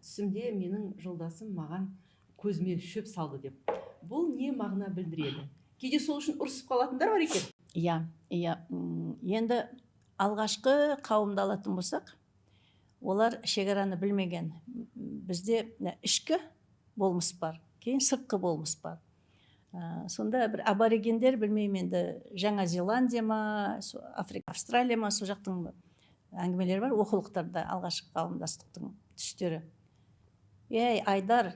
Түсімде менің жолдасым маған көзіме шөп салды деп. Бұл не мағына білдіреді? Кейде сол үшін ұрысып қалатындар бар екен. Иә, енді алғашқы қауымды алатын болсақ, олар шекараны білмеген. Бізде ішкі болмыс бар, кейін сыртқы болмыс бар. Сонда бір аборигендер, білмеймін енді, Жаңа Зеландия ма, Африка, Австралия ма, сол жақтың әңгімелері бар оқулықтарда, алғашқы қауымдастықтың түстері. «Ей, Айдар,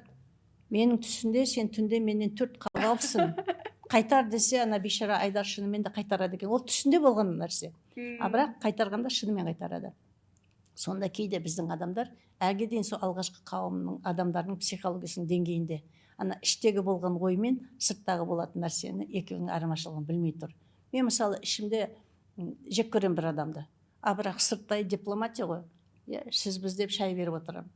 менің түсімде сен түнде менен төрт қап алыпсың, қайтар», – десе, ана бейшара Айдар шынымен де қайтарады екен. Ол түсінде болған нәрсе, а бірақ қайтарғанда шынымен қайтарады. Сонда кейде біздің адамдар әліге дейін сол алғашқы қауымның адамдарының психологиясының деңгейінде, ана іштегі болған ой мен сырттағы болатын нәрсені, екеуінің айырмашылығын білмей тұр. Мен, мысалы, ішімде жек көремін бір адамды, а бірақ сырттай дипломатия ғой, иә, сіз, біз деп шай беріп отырамын.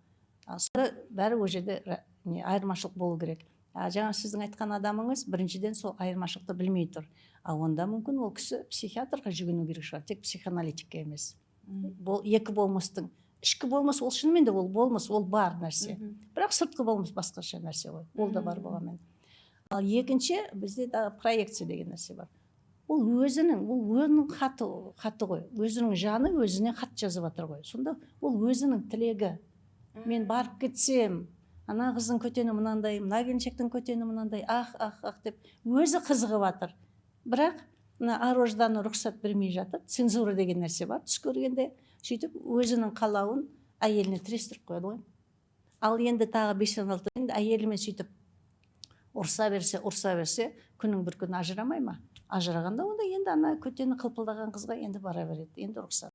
А сонда бәрі ол жерде не айырмашылық болу керек. А жаңа сіздің айтқан адамыңыз біріншіден сол айырмашылықты білмей тұр. А онда мүмкін ол кісі психиатрға жүгіну керек шығар, тек психоаналитикке емес. Бұл екі болмыстың, ішкі болмыс ол шынымен де ол болмыс, ол бар нәрсе, бірақ сыртқы болмыс басқаша нәрсе ғой, ол да бар болғанмен. Ал екінші, бізде дағы проекция деген нәрсе бар. Ол өзінің, ол өзінің хаты ғой, өзінің жаны өзіне хат жазып жатыр ғой. Сонда ол өзінің тілегі: мен барып кетсем, ана қыздың көтені мынандай, мына келіншектің көтені мынандай, ах, ах, ах деп өзі қызығып жатыр. Бірақ мына ар ожданы рұқсат бермей жатыр, цензура деген нәрсе бар түс көргенде. Сөйтіп өзінің қалауын әйеліне тірестіріп қояды ғой. Ал енді тағы бестен алты, енді әйелімен сөйтіп ұрса берсе, ұрса берсе, күннің бір күні ажырамай ма? Ажырағанда онда енді ана көтені қылпылдаған қызға енді бара береді, енді рұқсат.